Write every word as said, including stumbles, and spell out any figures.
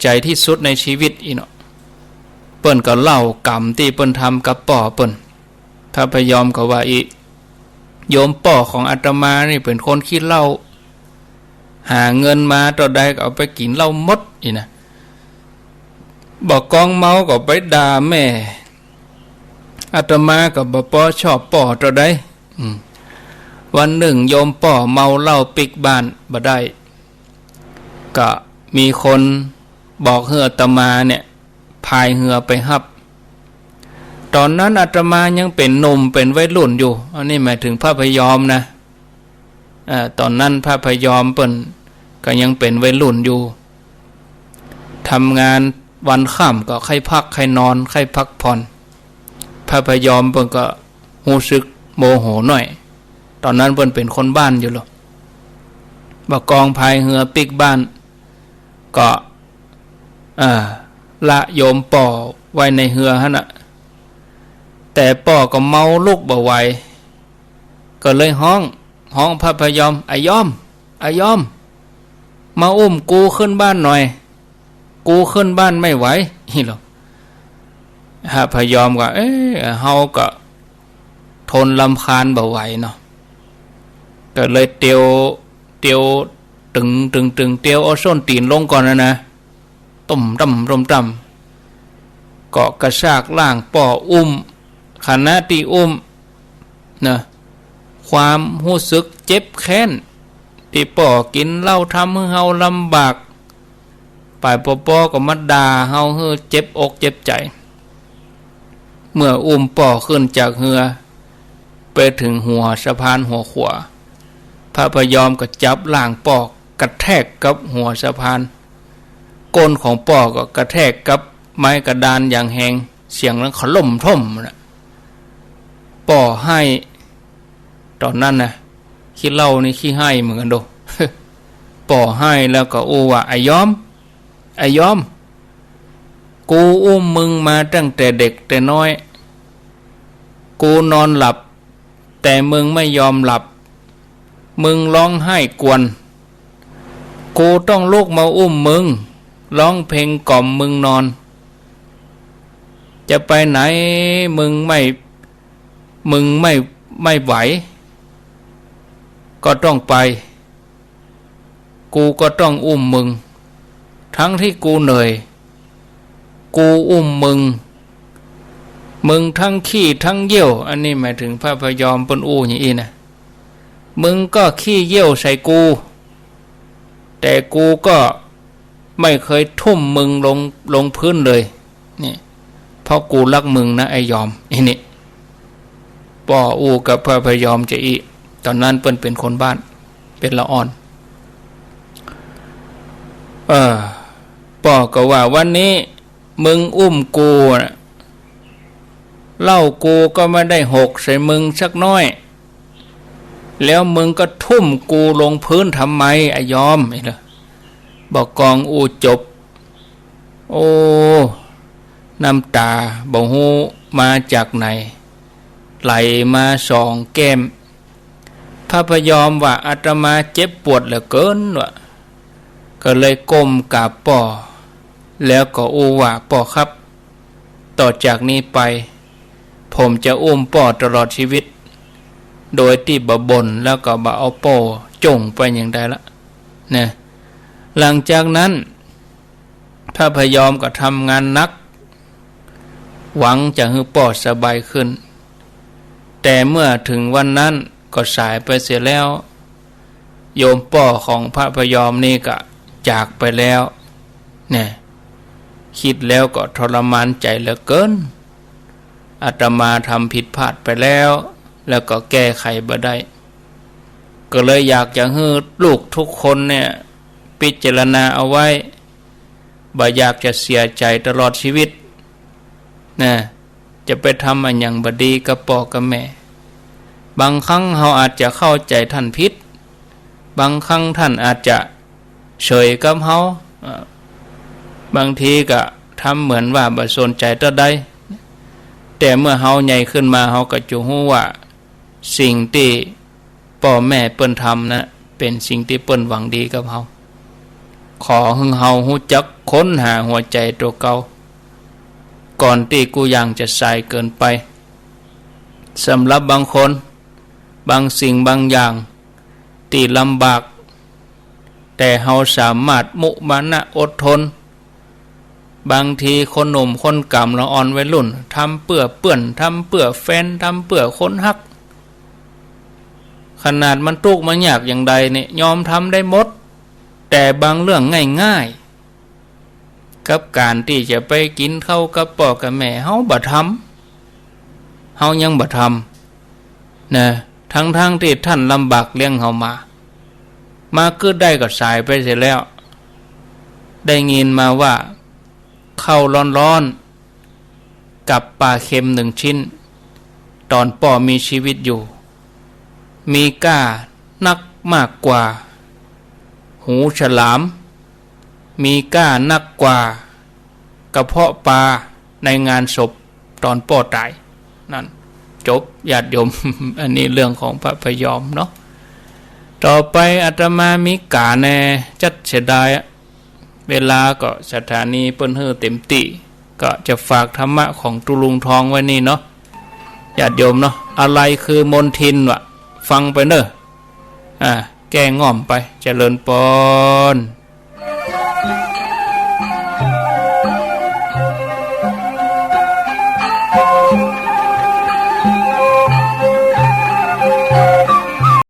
ใจ๋ตี้สุดในจีวิตอี้เนาะ เปิ้นก็เล่ากรรมตี้เปิ้นทำกับป้อเปิ้น พระพยอมก็ว่าอี้ โยมป้อของอาตมานี่เป๋นคนขี้เหล้า หาเงินมาเต้าใดก็เอาไปกิ๋นเหล้าหมดอี้นะ บ่ากองเมาก็ไปด่าแม่ อาตมาก็บ่ปอชอบป้อเต้าใด อืม วันนึ่งโยมป้อเมาเหล้าปิ๊กบ้านบ่ได้ ก็มีคนบอกหื้ออาตมาเนี่ย พายเฮือไปฮับ ต๋อนนั้นอาตมายังเป๋นหนุ่มเป๋นวัยรุ่นอยู่ อันนี้หมายเถิงพระพยอมนะ อ่า ต๋อนนั้นพระพยอมเปิ้นก็ยังเป๋นวัยรุ่นอยู่ ทำงานวันค่ำก็ใค่พักใค่นอนใค่พักผ่อน พระพยอมเปิ้นก็ฮู้สึกโมโหหน้อย ต๋อนนั้นเปิ้นเป๋นคนบ้านอยู่หรอก บ่ากองพายเฮือปิ๊กบ้าน ก็ เอ่อ ละโยมป้อไว้ในเฮือหั้นน่ะ แต่ป้อก็เมาลุกบ่ไหว ก็เลยฮ้อง ฮ้องพระพยอม อายอม อายอม มาอุ้มกูขึ้นบ้านหน่อย กูขึ้นบ้านไม่ไหว อี้หรอ พระพยอมก็ เอ๊ะ เฮาก็ทนรำคาญบ่ไหวเนาะ ก็เลยเตียว เตียว ตึง ตึง ตึง เตียวเอาส้นตี๋นลงก่อนนะนะ ตุ้มตั้ม ตุ้มตั้ม ก็กระซากร่างป้ออุ้ม ขณะตี้อุ้มนะ ความฮู้สึกเจ็บแค้น ตี้ป้อกิ๋นเหล้าทำหื้อเฮาลำบาก ฝ่ายปอปอก็มาด่าเฮาหื้อเจ็บอกเจ็บใจ๋ เมื่ออุ้มป้อขึ้นจากเฮือ ไปเถิงหัวสะพานหัวขัว พระพยอมก็จับร่างป้อกระแทกกับหัวสะพาน ก้นของป้อก็กระแทกกับไม้กระดานอย่างแฮง เสียงดังโค่มโค่มน่ะ ป้อไห้ ต๋อนนั้นนะ ขี้เหล้านี่ขี้ไห้เหมือนกั๋นโด ป้อไห้แล้วก็อู้ว่า อายอม อายอม กูอุ้มมึงมาตั้งแต่เด็กแต่น้อย กูนอนหลับ แต่มึงไม่ยอมหลับ มึงฮ้องไห้กวน กูต้องลุกมาอุ้มมึง ฮ้องเพลงกล่อมมึงนอน จะไปไหนมึงไม่ มึงไม่ ไม่ไหว ก็ต้องไป กูก็ต้องอุ้มมึง ทั้งตี้กูเหนื่อย กูอุ้มมึง มึงทั้งขี้ทั้งเยี่ยว อันนี้หมายเถิงพระพยอมเปิ้นอู้อย่างอี้นะ มึงก็ขี้เยี่ยวใส่กู แต่กูก็ไม่เคยทุ่มมึงลง ลงพื้นเลย นี่ เพราะกูฮักมึงนะอายอม อี้นี่ ป้ออู้กับพระพยอมจาอี้ ต๋อนนั้นเปิ้นเป๋นคนบ้าน เป๋นละอ่อน เออ ป้อก็ว่า วันนี้มึงอุ้มกูน่ะ เหล้ากูก็ไม่ได้หกใส่มึงสักน้อย แล้วมึงก็ทุ่มกูลงพื้นทำไมอายอม อี้หรอ บ่ากองอู้จบ โอ้ น้ำต๋าบ่ฮู้มาจากไหน ไหลมาสองแก้ม พระพยอมว่า อาตมาเจ็บปวดเหลือเกิน ว่า ก็เลยก้มกราบป้อ แล้วก็อู้ว่า ป้อครับ ต่อจากนี้ไป ผมจะอุ้มป้อตลอดชีวิต โดยตี้บ่บ่น แล้วก็บ่เอาป้อจ้วงไปอย่างใดละ นะ หลังจากนั้น พระพยอมก็ทำงานหนัก หวังจะหื้อป้อสบายขึ้น แต่เมื่อเถิงวันนั้นก็สายไปเสียแล้ว โยมป้อของพระพยอมนี่ก็จากไปแล้ว เนี่ย กึ๊ดแล้วก็ทรมานใจ๋เหลือเกิน อาตมาทำผิดพลาดไปแล้ว แล้วก็แก้ไขบ่ได้ ก็เลยอยากจะหื้อลูกทุกคนเนี่ย พิจารณาเอาไว้ บ่อยากจะเสียใจ๋ตลอดชีวิต นะ จะไปทำอะหยังบ่ดีกับป้อกับแม่ บางครั้งเฮาอาจจะเข้าใจ๋ท่านผิด บางครั้งท่านอาจจะเฉยกับเฮา เอ่อ บางทีก็ทำเหมือนว่าบ่สนใจ๋เต้าใด แต่เมื่อเฮาใหญ่ขึ้นมา เฮาก็จะฮู้ว่าสิ่งตี้ป้อแม่เปิ้นทำนะ เป๋นสิ่งตี้เปิ้นหวังดีกับเฮา ขอหื้อเฮาฮู้จักค้นหาหัวใจ๋ตั๋วเก่า ก่อนตี้กู้อย่างจะสายเกินไป สำหรับบางคน บางสิ่งบางอย่างตี้ลำบาก แต่เฮาสามารถมุมานะอดทน บางทีคนหนุ่มคนก๋ำละอ่อนวัยรุ่น ทำเปื้อเปื้อน ทำเปื้อแฟน ทำเปื้อคนฮัก ขนาดมันตุ๊กข์มันยากอย่างใดเนี่ย ยอมทำได้หมด แต่บางเรื่องง่ายๆ กับก๋านตี้จะไปกิ๋นข้าวกับป้อกับแม่ เฮาบ่ทำ เฮายังบ่ทำ นะ ทั้งๆ ตี้ต้านลำบากเลี้ยงเฮามา มากึ๊ดได้ก็สายไปเสียแล้ว ได้ยินมาว่า ข้าวร้อนๆ กับปลาเค็มหนึ่งชิ้น ต๋อนป้อมีชีวิตอยู่ มีก้านักมากกว่า หูฉลาม มีก้านักกว่า กระเพาะปลาในงานศพต๋อนป้อต๋าย นั่น จบ ญาติโยม อันนี้เรื่องของพระพยอมเนาะ ต่อไปอาตมามีก๋าแน่ จั๊ดเสียดายอะ เวลาก็สถานีเปิ้นหื้อเต็มตี้ ก็จะฝากธรรมะของตุ๊ลุงทองไว้นี่เนาะ ญาติโยมเนาะ อะไรคือมลทินวะ ฟังไปเน่อ อ่า แก้ง่อมไป เจริญปอน